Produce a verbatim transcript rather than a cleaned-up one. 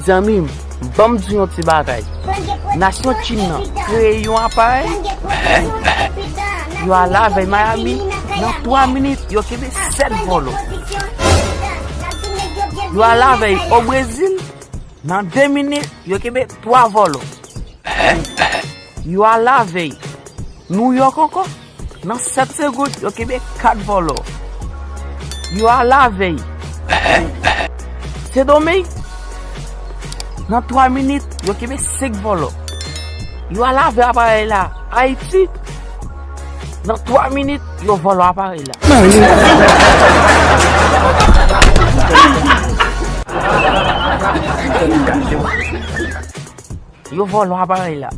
Zanmi m, ban m di w yon ti bagay. Nasyon Chin nan kreye yon aparèy. Yo al avè l Miami, nan twa minit, yo kenbe sèt vòlò. Yo al avè l o Brezil, nan de minit, yo kenbe twa vòlò. Yo al avè l Nouyòk ankò, nan sèt segonn, yo kenbe kat vòlò. Yo al avè l Sendomeng, nan twa minit, yo kenbe senk vòlò. Yo al avè aparèy la Ayiti, nan twa minit, yo vòlò aparèy la. Yo vòlò aparèy la.